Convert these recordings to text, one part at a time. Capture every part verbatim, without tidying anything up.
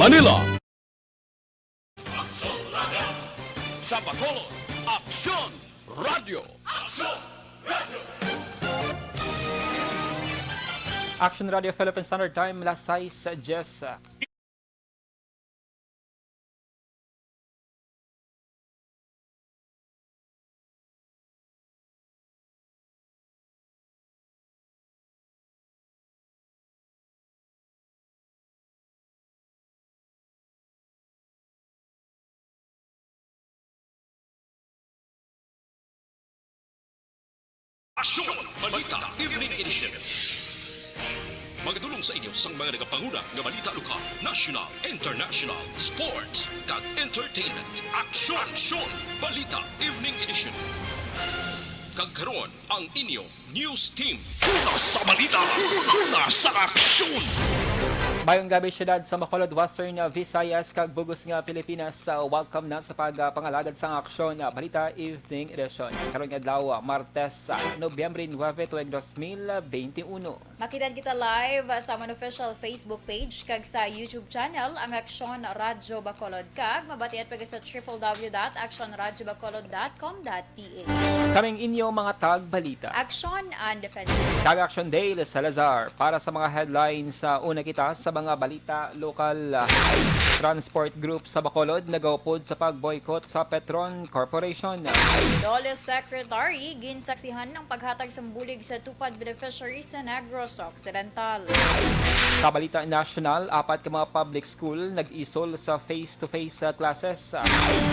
Manila. Sa Bacolod, Aksyon Radio. Aksyon Radio. Action Radio Philippine Standard Time, las sais diyes. Aksyon Balita Evening Edition. Magadulong sa inyo sang mga nagapanguna nga balita lokal, national, international, sports, kag entertainment. Aksyon, Aksyon Balita Evening Edition. Kag karon, ang inyo news team. Una sa balita, una sa aksyon. Mayong gabi, siyudad sa Bacolod, Western Visayas, kag bug-os nga Pilipinas. Uh, welcome na sa pagpangalagad sang Aksyon, uh, Balita Evening Edition. Karon nga adlaw, uh, Martes, uh, Nobyembre nuebe, tuig dos mil benti uno. Makita kita live, uh, sa amon official Facebook page kag sa YouTube channel, ang Aksyon Radyo Bacolod, kag mabatian pa sa triple W dot aksyon radyo bacolod dot com dot P H. Kaming inyo mga tagbalita. Aksyon and Defense. Kag Action Dale Salazar. Para sa mga headlines, sa una kita sa mga balita lokal. Transport Group sa Bacolod nagaupod sa pag-boycott sa Petron Corporation. DOLE Secretary, ginsaksihan ang paghatag sang bulig sa TUPAD beneficiaries sa Negros Occidental. Sa balita nasyonal, apat ka mga public school nag-isol sa face-to-face, uh, classes.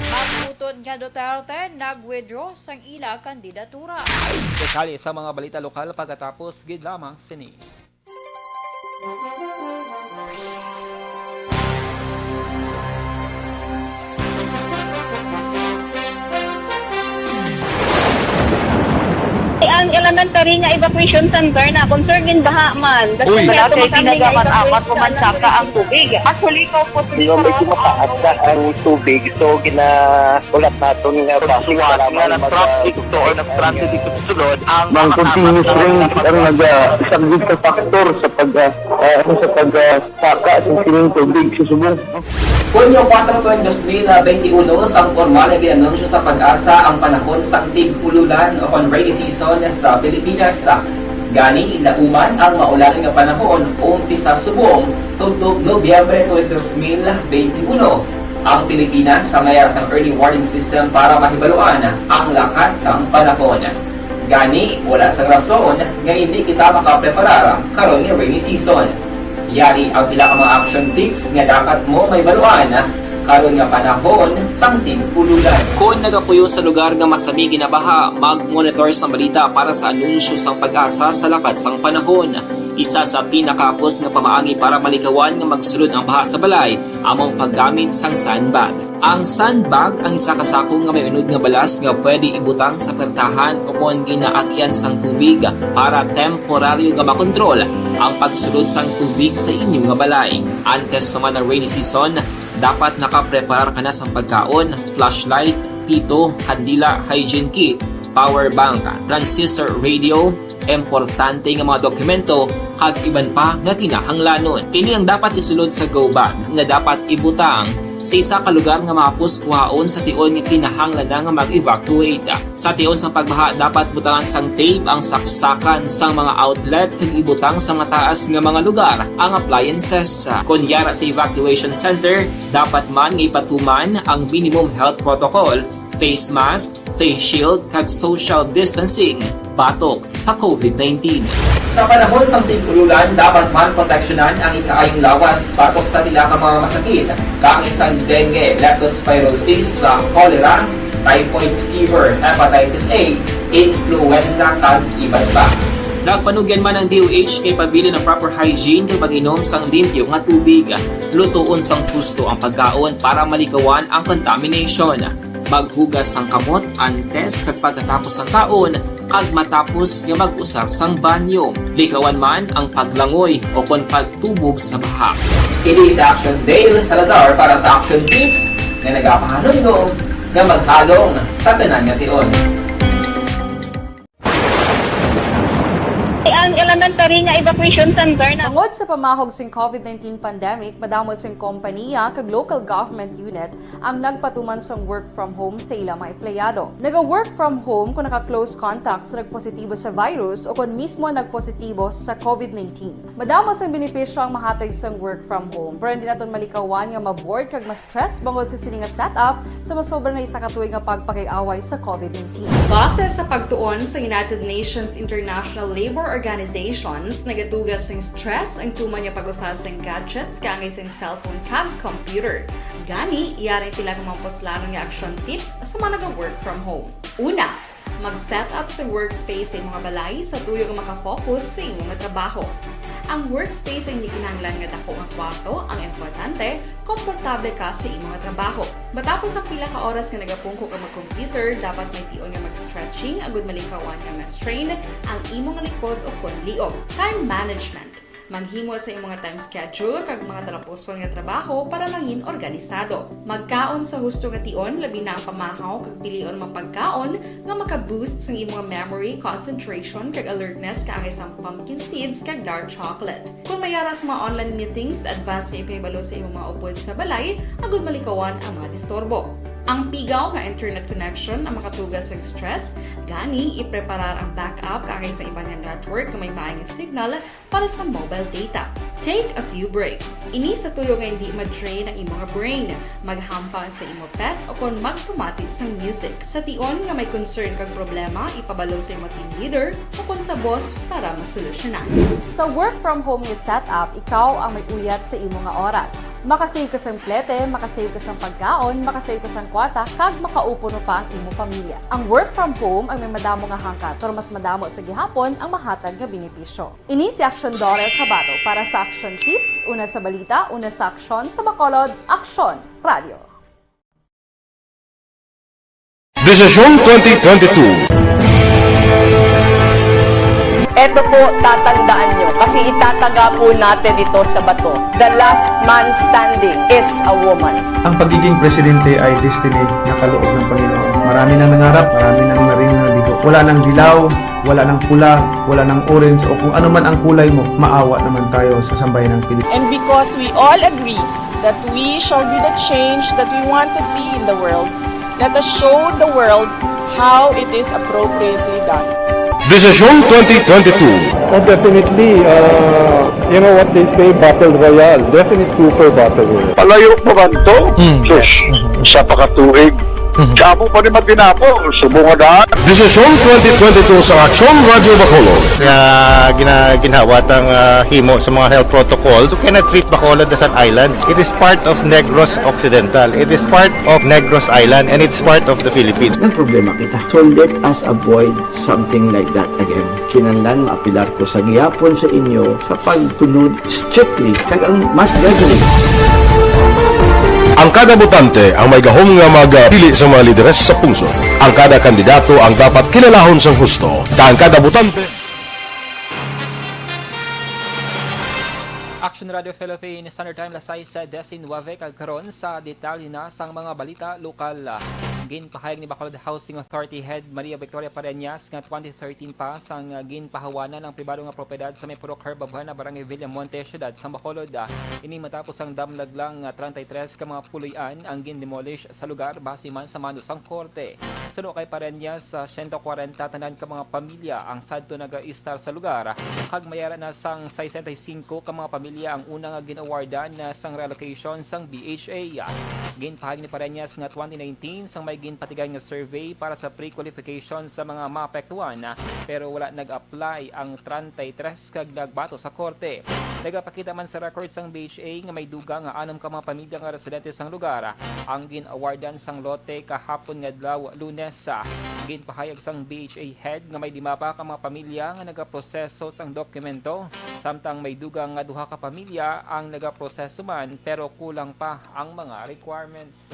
Maputod nga Duterte nag-withdraw sang ila kandidatura. Detalye sa mga balita lokal pagkatapos gid lamang sini. Ang elementary nga evacuation center na concern gin baha man. Uy. Wala kay tinaga man apat o man saka ang tubig. Actually, ko po. Di ba, medyo mataas na ang tubig, so gina-, ulat naton nga bakit suwat wala nga man nag-traffic mag-, to or nag-transit dito sa sulod ang mga continuous rain ang nag-, ah, isang sa factor sa pag, ah, ah, sa pag, ah, saka sa sining tubig sa subong. Hunyo kuwatro, tuig dos mil benti uno, sang pormal nga gin-anunsyo sa PAGASA ang panahon sang tig-ululan o kon rainy season sa Pilipinas. Gani, lauman ang maulan nga panahon umpisa subong tubtob Nobyembre tuig dos mil benti uno. Ang Pilipinas sa mayar sang early warning system para mahibaluan ang lakat sang panahon. Gani, wala sang rason nga indi kita makapreparar karon nga rainy season. Yari ang pila ka mga action tips nga dapat mo mahibaluan karon nga panahon sang tig-ululan. Kon nagapuyo sa lugar nga masami ginabaha, mag-monitor sang balita para sa anunsyo sang PAGASA sa lakat sang panahon. Isa sa pinakahapos nga pamaagi para malikawan nga magsulod ang baha sa balay amo ang paggamit sang sandbag. Ang sandbag ang isa ka sako nga may unod nga balas nga pwede ibutang sa puwertahan o kon ginaagian sang tubig para temporaryo nga makontrol ang pagsulod sang tubig sa inyo nga balay. Antes pa man ang rainy season, dapat nakapreparar ka na sang pagkaon, flashlight, pito, kandila, hygiene kit, power bank, transistor radio, importante nga mga dokumento, kag iban pa nga kinahanglanon. Ini ang dapat isulod sa go bag nga dapat ibutang sa isa ka lugar nga mahapos kuhaon sa tion nga kinahanglan na nga mag-evacuate. Sa tion sang pagbaha, dapat butangan sang tape ang saksakan sang mga outlet kag ibutang sa mataas nga mga lugar ang appliances. Kon yara sa evacuation center, dapat man nga ipatuman ang minimum health protocol, face mask, face shield, kag social distancing batok sa COVID nineteen. Sa panahon sang tig-ululan, dapat man proteksyonan ang ikaayong lawas batok sa pila ka mga masakit, kaangay sang dengue, leptospirosis, sa cholera, typhoid fever, hepatitis A, influenza, kag iban pa. Nagpanugyan man ang D O H kay pabilin ang proper hygiene kag pag-inom sang limpyo nga tubig, lutoon sang husto ang pagkaon para malikawan ang contamination. Maghugas sang kamot antes kag pagkatapos sang kaon, kag matapos nga mag-usar sang banyo. Likawan man ang paglangoy o kon pagtubog sa baha. Kini si Action Dale Salazar para sa Action Tips nga nagapahanumdom nga maghalong sa tanan nga tion. Ang elementary Free nga evacuation center na. Tungod sa pamahog sing COVID nineteen pandemic, madamo sing kompaniya kag local government unit ang nagpatuman sang work from home sa ila mga empleyado. Naga-work from home kung naka-close contact sa nagpositibo sa virus o kon mismo nagpositibo sa COVID nineteen. Madamo sang benepisyo ang mahatag sang work from home, pero hindi naton malikawan nga ma-bored kag ma-stress bangod sa sini nga setup sa masobra na isa ka tuig nga pagpakig-away sa COVID nineteen. Base sa pagtuon sa United Nations International Labour Organizations, nagatuga sing stress ang tuman nga pag-usa sing gadgets kaangay sing cellphone kag computer. Gani, yari pila ka mga puslanon nga action tips sa mga naga-work from home. Una, mag-set up sa workspace sa imong balay sa tuyo nga makafocus sa imong trabaho. Ang workspace ay hindi kinahanglan nga dako nga kwarto, ang importante, komportable ka sa imong trabaho. Matapos ang pila ka oras nga nagapungko ka mag-computer, dapat may tion nga mag-stretching agud malikawan nga ma-strain ang imong likod o kon liog. Time management. Maghimo sa imong time schedule kag mga talapuson nga trabaho para mangin organisado. Magkaon sa husto nga tion, labi na ang pamahaw kag pilion mga pagkaon nga maka-boost sang imong memory, concentration, kag alertness kaangay sang pumpkin seeds kag dark chocolate. Kung may ara sa mga online meetings, advance nga ipahibalo sa imong mga upod sa balay agud malikawan ang mga disturbo. Ang pigaw nga internet connection ang makatuga sa stress, gani ipreparar ang backup kaangay sa iban nga network nga may maayong signal para sa mobile data. Take a few breaks. Ini sa tuyo nga hindi ma-drain ang imong brain. Maghampang sa imo pet o kon magpamati sang music. Sa tion nga may concern kag problema, ipabalo sa imo team leader o kon sa boss para masolusyonan. Sa work from home nga setup, ikaw ang may uyat sa imo nga oras. Makasave ka sang plete, makasave ka sang pagkaon, makasave ka sang kwarta, kag makaupo pa ang imo pamilya. Ang work from home ang may madamo nga hangkat, pero mas madamo sa gihapon ang mahatag nga benepisyo. Ini si Aksyon Dorel Cabato para sa Aksyon Tips, una sa balita, una sa aksyon, sa Bacolod, Aksyon Radio. Desisyon twenty twenty-two. Eto po, tatandaan nyo, kasi itataga po natin ito sa bato. The last man standing is a woman. Ang pagiging presidente ay destiny na kaloob ng Panginoon. Marami nang nangarap, marami nang naring naligo. Wala nang dilaw, wala nang pula, wala nang orange, o kung ano man ang kulay mo, maawa naman tayo sa sambayanang Pilipino. And because we all agree that we shall be the change that we want to see in the world, let us show the world how it is appropriately done. Desisyon twenty twenty-two. Oh, definitely, uh, you know what they say, battle royale. Definite super battle royale. Palayo pa man to? Hmm. Sus, isa pa ka tuig. Mhm. Sa amo pa ni Matinapol, subong nga daan. Desisyon twenty twenty-two sa Aksyon Radio Bacolod. Nga gina-, ginhawa tang, ah, himo sa mga health protocols. You cannot treat Bacolod as an island. It is part of Negros Occidental. It is part of Negros Island, and it's part of the Philippines. Nagproblema kita. So let us avoid something like that again. Kinahanglan maapelar ko sa gihapon sa inyo sa pagsunod strictly kag ang mass gathering. Ang kada botante ang may gahom nga magpili sa mga lideres sa pungsod. Ang kada kandidato ang dapat kilalahon sang husto, kag ang kada botante. Action Radio Philippines, Standard Time, las sais diecinuebe, kag karon sa detalye na sang mga balita lokal. Ginpahayag ni Bacolod Housing Authority Head Maria Victoria Pareñas nga twenty thirteen pa sang ginpahawanan ang pribado nga propiedad sa may Purok Herbabuena, Barangay Villamonte, Siyudad sang Bacolod. Ini matapos ang damlag lang nga treinta y tres ka mga puloy-an ang gindemolish sa lugar base man sa mando sang korte. Suno kay Pareñas, sa siyento kwarenta tanan ka mga pamilya ang sadto naga-istar sa lugar, kag may ara na sang sesenta y singko ka mga pamilya ang una nga gin-awardan na sang relocation sang B H A. Ginpahayag ni Pareñas nga twenty nineteen sang may ginpatigayon nga survey para sa pre-qualification sa mga maapektuhan, pero wala nag-apply ang treinta y tres kag nagbato sa korte. Nagapakita man sa record sang B H A nga may dugang nga anom ka mga pamilya nga residente sang lugar ang gin-awardan sang lote kahapon nga adlaw, Lunes. Ginpahayag sang B H A head nga may lima pa ka mga pamilya nga nagaproseso sang dokumento, samtang may dugang nga duha ka pamilya ang nagaproseso man pero kulang pa ang mga requirements.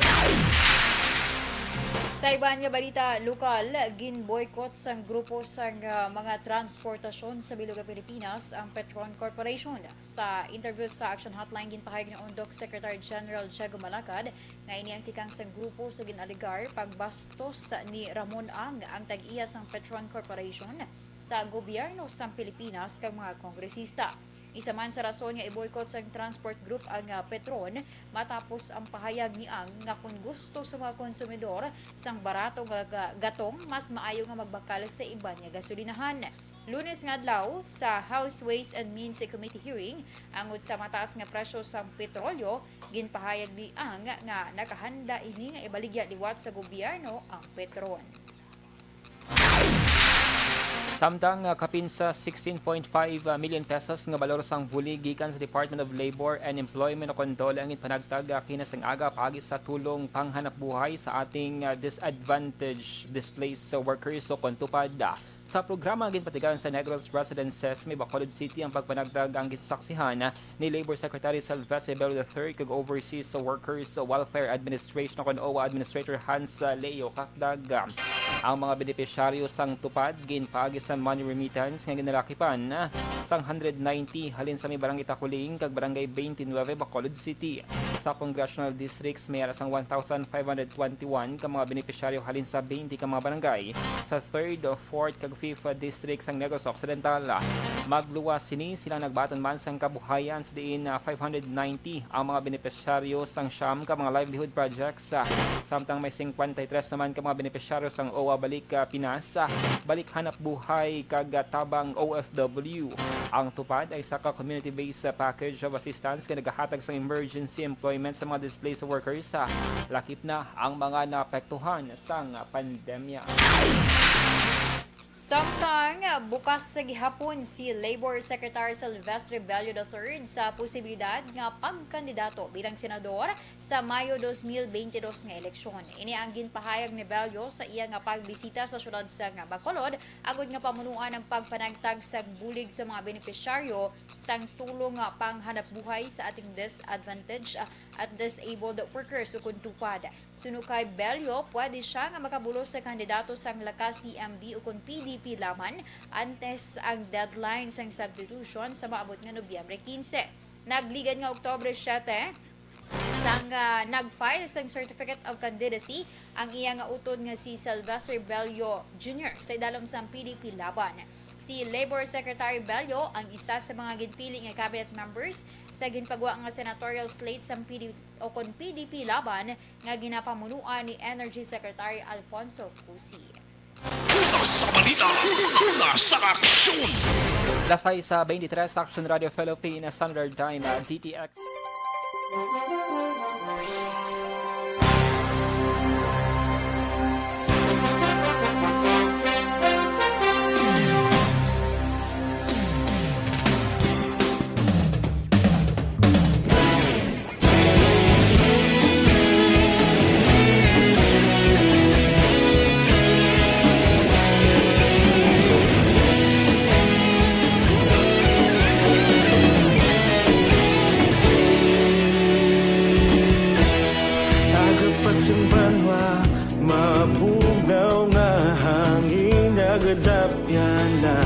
Sa iban nga balita lokal, ginboycott sang grupo sang, ah, mga transportasyon sa bilog nga Pilipinas ang Petron Corporation. Sa interview sa Action Hotline, ginpahayag ni Undok Secretary General Diego Malacad nga ini ang tikang sang grupo sa gin-alegar pagbastos ni Ramon Ang, ang tag-iya sang Petron Corporation. sa gobyerno sang Pilipinas kag mga kongresista. Isa man sa rason nga i-boycott sang Transport Group ang, ah, Petron matapos ang pahayag ni Ang nga kon gusto sa mga konsumidor sang barato nga ga-, gatong, mas maayo nga magbakal sa iban nga gasolinahan. Lunes nga adlaw, sa House Ways and Means Committee hearing, angod sa mataas nga presyo sang petrolyo, ginpahayag ni Ang nga nakahanda ini nga ibaligya liwat sa gobyerno ang Petron. Samtang, ah, kapin sa sixteen point five million pesos nga balor sang bulig gikan sa Department of Labor and Employment o kon DOLE ang ginpanagtag, ah, kaina sang aga paagi sa tulong panghanapbuhay sa ating, ah, disadvantaged displaced workers o kon TUPAD. Sa programa nga ginpatigayon sa Negros Residences, may Bacolod City ang pagpanagtag ang ginsaksihan ni Labor Secretary Sylvester Bello the third kag Overseas Workers Welfare Administration o kon OWWA Administrator Hans, uh, Leo Cacdag. Ang mga benepisyaryo sang TUPAD ginpaagi sa money remittance nga ginalakipan, uh, sang hundred ninety halin sa may Barangay Taculing kag Barangay twenty-nine, Bacolod City. Sa congressional districts, may ara sang one thousand five hundred twenty-one ka mga benepisyaryo halin sa twenty ka mga barangay sa third, fourth, kag fifth district sang Negros Occidental. Magluwas sini, sila nagbaton man sang kabuhayan sa diin, ah, five hundred ninety ang mga benepisyaryo sang siyam ka mga livelihood projects, ah, samtang may cincuenta y tres naman ka mga benepisyaryo sang OWWA Balik, ah, Pinas, ah, Balik Hanap Buhay, kag, ah, Tabang O F W. Ang TUPAD ay isa ka community-based, ah, package of assistance nga nagahatag sang emergency employment sa mga displaced workers, ah, lakip na ang mga naapektuhan sang pandemya. Samtang bukas sa gihapon si Labor Secretary Sylvester Bello the third sa posibilidad nga pagkandidato bilang senador sa Mayo dos mil bente dos nga eleksyon. Ini ang ginpahayag ni Bello sa iya nga pagbisita sa siyudad sang Bacolod, agod nga pamunuan ang pagpanagtag sang bulig sa mga benepisyaryo sang tulong nga panghanapbuhay sa ating disadvantaged, ah, at disabled workers o kon TUPAD. Suno kay Bello, pwede sia nga makabulos sa kandidato sang Lakas C M D o kon P D P Laban antes ang deadline sang substitution sa maabot nga Nobyembre quince. Nagligad nga Oktubre siete, sang, ah, nag-file sang Certificate of Candidacy ang iya nga utod nga si Sylvester Bello Junior sa idalom sang P D P Laban. Si Labor Secretary Bello ang isa sa mga ginpili nga cabinet members sa ginpagwa nga senatorial slate sang P D P o kon P D P Laban nga ginapamunuan ni Energy Secretary Alfonso Cusi. Una sa balita, una sa aksyon. Alas sais bente tres, Action Radio Philippines Standard Time, ah, D T X. Aga pa sang banwa, mabugnaw nga hangin, nagadapya na.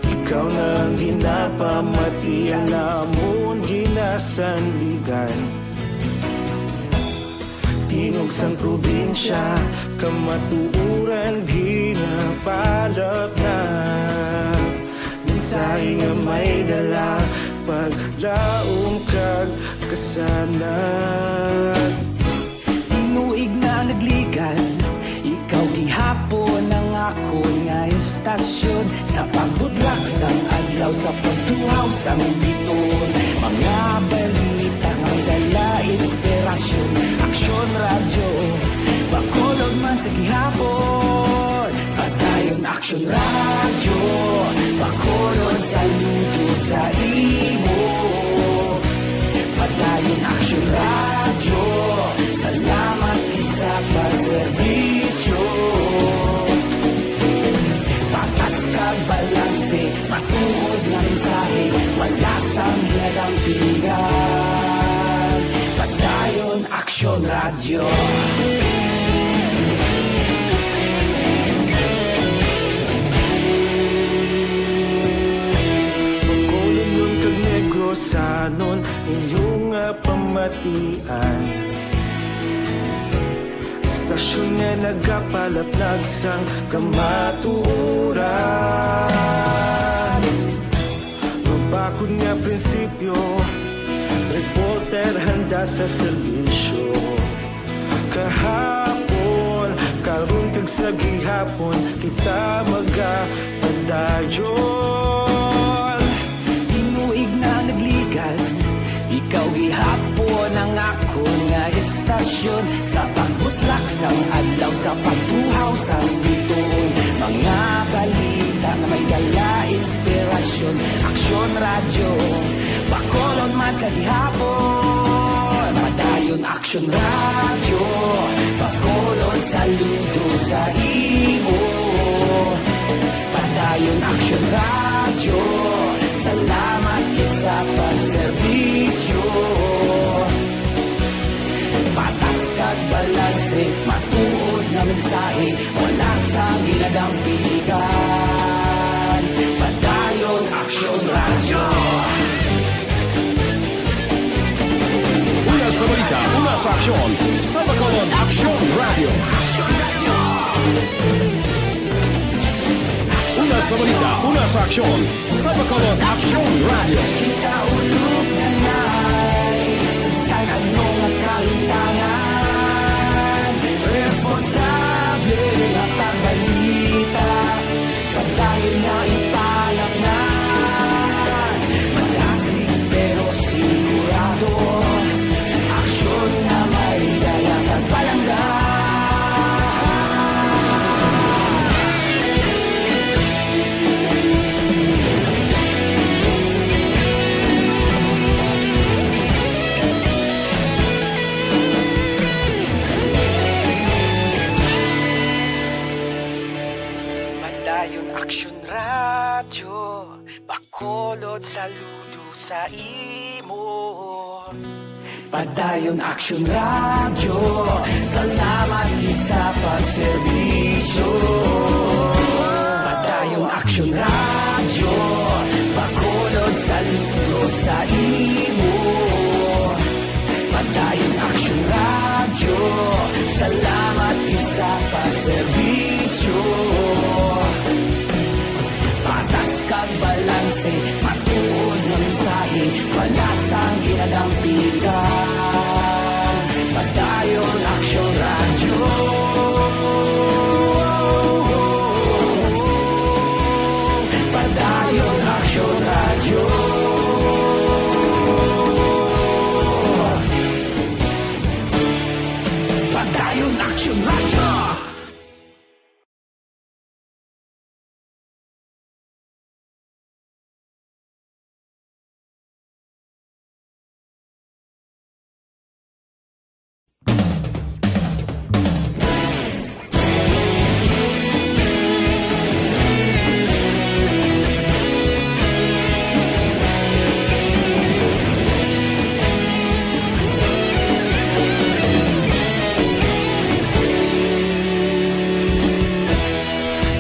Ikaw na ang ginapamatian, amon ginasandigan. Tingog sang probinsya, kamatuoran ginapalapnap. Mensahe nga may dala, paglaom kag kasanag. Tinuig na nagligad, ikaw gihapon ang akon nga estasyon. Sa pagbudlak sang adlaw, sa pagtuhaw sang biton, mga balita nga dala inspirasyon. Aksyon Radyo, Bacolod man sa gihapon. Padayon Aksyon Radyo, Bacolod, saludo sa imo. Padayon Aksyon Radyo, salamat gid sa pagserbisyo. Patas kag balanse, matuod nga mensahe, wala sang ginadampingan. Padayon Aksyon Radyo. Bacolodnon kag Negrosanon, inyo nga pamatian. Basta Istasyon nga nagapalaplag sang kamatuoran. Mabakod nga prinsipyo, reporter handa sa serbisyo. Kahapon, karon kag sa gihapon, kita magapadayon. Tinuig na nagligan, ikaw gihapon ang akon nga istasyon. Sa pagbutlak sang adlaw, sa pagtuhaw sang bituon, mga balita nga may dala inspirasyon. Aksyon Radyo, Bacolod man sa gihapon. Padayon Aksyon Radyo, Bacolod, saludo sa imo. Padayon Aksyon Radyo, salamat gid sa pagserbisyo. Patas kag balanse, matuod nga mensahe, wala sang ginadampigan. Padayon Aksyon Radyo. Una sa balita, una sa aksyon, sa Bacolod Aksyon Radyo. Una sa balita, una sa aksyon, sa Bacolod Aksyon Radyo. Kita ulog na na'y sagsag ang mga kahintangan. Responsable nga pagbalita, padayon nga ipalatnan. Malasig pero sigurado, aksyon nga may dala kag palangga. Padayon Aksyon Radyo, Bacolod, saludo sa imo. Padayon Aksyon Radyo, salamat gid sa pagserbisyo. Padayon Aksyon Radyo, Bacolod, saludo sa imo. Padayon Aksyon Radyo, salamat gid sa pagserbisyo. Patas kag balanse, matuod nga mensahe, wala sang ginadampigan. Padayon Aksyon Radyo. Padayon Aksyon Radyo. Padayon Aksyon Radyo.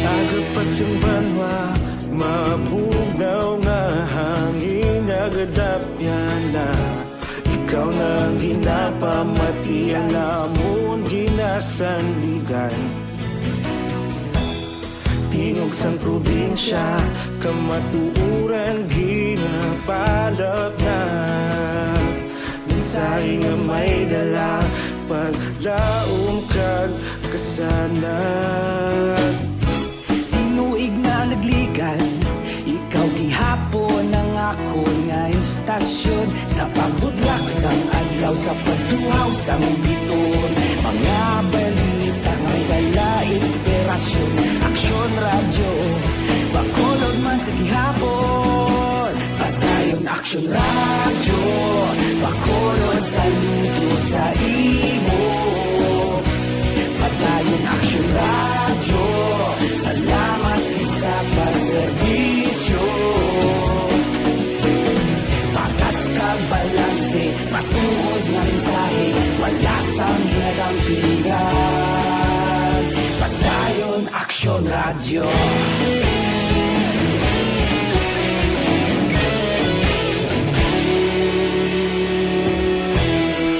Aga pa sing banwa, mabugnaw nga hangin nagadapyan na. Ikaw na ang ginapamati, ang amon ginasandigan. Tingog sang probinsya, kamatuoran ginapalapnag. Mensahe nga may dala, paglaom kag kasanag. Tinuig na nagligan, ikaw gihapon ang akon nga istasyon. Sa pagbutlak sang adlaw, sa pagtuhaw sang bituon, mga balita nga may dala inspirasyon. Aksyon Radyo, Bacolod man sa gihapon. Padayon Aksyon Radyo, Bacolod, saludo sa imo. Padayon Aksyon Radyo, salamat gid sa pagserbisyo. Patas kag balanse, matuod nga mensahe, wala sang ginadampigan. Padayon Aksyon Radyo.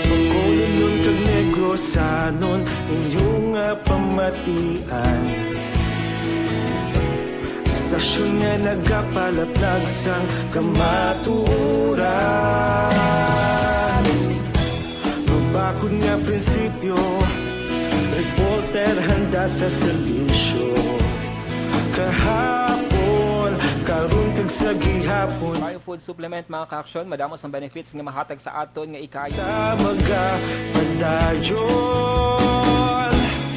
Bacolodnon kag Negrosanon, inyong Pamatian. Istasyon nga nagapalaplag sang kamatuoran. Mabakod nga prinsipyo, reporter handa sa serbisyo. Kahapon, karon kag sa gihapon. Biofood supplement, mga ka-aksyon, madamo sang benefits nga mahatag sa aton nga ikaayo. Ta magapadayon.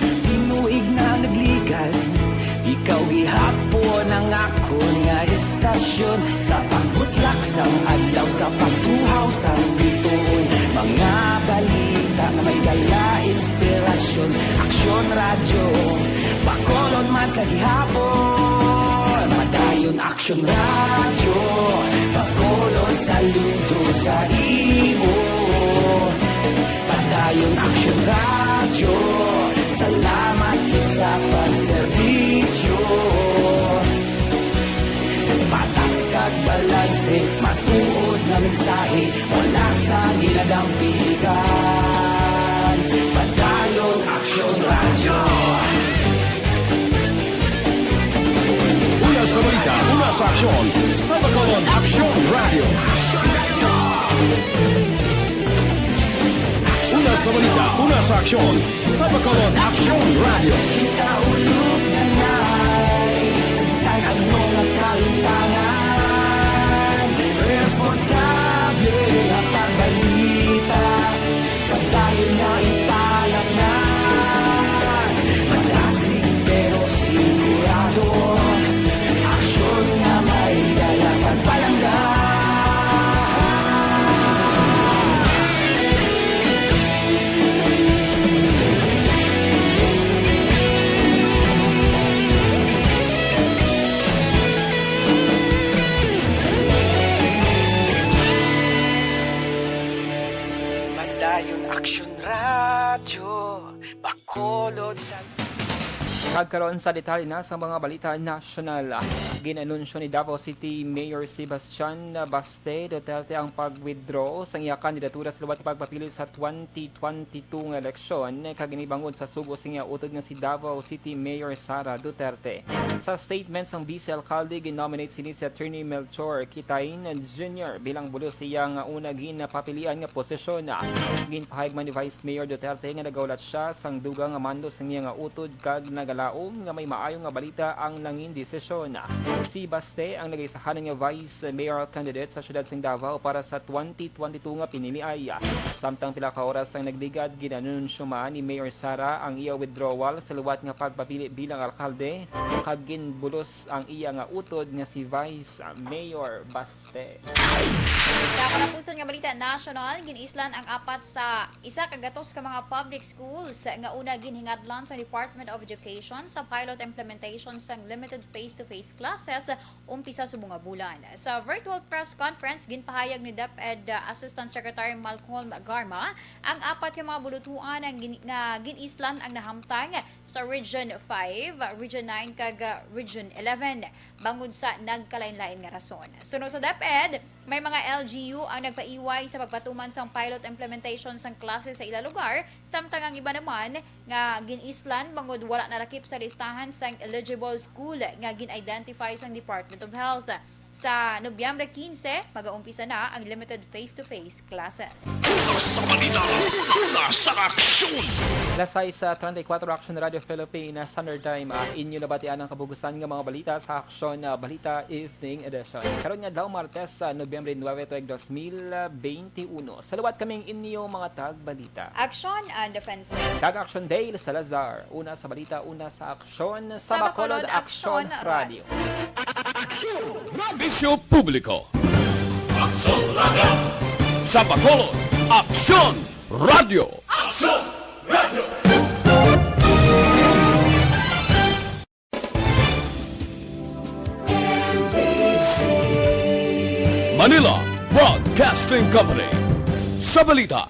Tinuig na nagligad, ikaw gihapon ang akon nga istasyon. Sa pagbutlak sang adlaw, sa pagtuhaw sang bituon, mga balita nga may dala inspirasyon. Aksyon Radyo, Bacolod man sa gihapon. Padayon Aksyon Radyo, Bacolod, saludo sa imo. Padayon Aksyon Radyo, salamat gid sa pagserbisyo. Patas kag balanse, matuod nga mensahe, wala sa ginadampigan. Padayon Aksyon Radyo. Una sa balita, una sa aksyon, sa Bacolod Aksyon Radyo. Una sa balita, una sa aksyon, sa Bacolod Aksyon Radyo. Kita ulog na na'y, sa bisan ano nga kahimtangan, responsable nga pagbalita. Padayon nga ipalaknag, madasig pero sigurado, aksyon nga may dala pagpalangga. Padayon Aksyon Radyo, Bacolod sa Kag karon sa detalye na sa mga balita nasyonal. Gin-anunsyo ni Davao City Mayor Sebastian Baste Duterte ang pag-withdraw sa iya kandidatura sa liwat pagpapili sa twenty twenty-two nga eleksyon, kag ini bangod sa sugo sa iya utod nga si Davao City Mayor Sara Duterte. Sa statement sang Vice Alcalde, gin-nominate sini si Attorney Melchor Kitain Junior bilang bulos sa iya nga una ginpapilian nga posisyon. Ginpahayag man ni Vice Mayor Duterte nga nagahulat siya sang dugang nga mando sang iya nga utod kag nagalaom nga may maayo nga balita ang nangin desisyon. Si Baste ang nagaisahanan nga vice mayoral candidate sa siyudad sang Davao para sa twenty twenty-two nga piniliay. Samtang pila ka oras ang nagligad, gin-anunsyo man ni Mayor Sara ang iya withdrawal sa liwat nga pagpapili bilang alkalde, kag ginbulos ang iya nga utod nga si Vice Mayor Baste. Sa katapusan nga balita nasyonal, gin-islan ang apat sa isa ka gatos ka mga public schools nga una ginhingadlan sa Department of Education sa pilot implementation sang limited face-to-face classes umpisa subong nga bulan. Sa virtual press conference, ginpahayag ni DepEd Assistant Secretary Malcolm Garma ang apat ka mga bulutuan ang gin-, nga gin-islan ang nahamtang sa Region five, Region nine, kag, ah, Region eleven, bangod sa nagkalain-lain nga rason. Suno sa DepEd, may mga L G U ang nagpaiway sa pagpatuman sang pilot implementation sang klase sa ila lugar, samtang ang iba naman nga gin-islan bangod wala narakip sa listahan sang eligible school nga gin-identify sang Department of Health. Sa Nobyembre quince, mag-aumpisa na ang limited face-to-face classes. Una sa balita, una sa aksyon. Alas sais treinta y cuatro, Aksyon Radio Philippines Standard Time. Ah, inyo nabatian ang kabugusan nga mga balita sa Aksyon, ah, Balita Evening Edition. Karon nga adlaw, Martes, sa Nobyembre nuebe, tuig dos mil veintiuno. Sa liwat kaming inyo mga tagbalita. Aksyon and Defense. Kag Aksyon Dale Salazar. Una sa balita, una sa aksyon, sa Bacolod Aksyon Radio. Aksyon! Serbisyo publiko. Aksyon Radio. Sa Bacolod, Aksyon Radio. Aksyon Radio. Manila Broadcasting Company. Sa balita,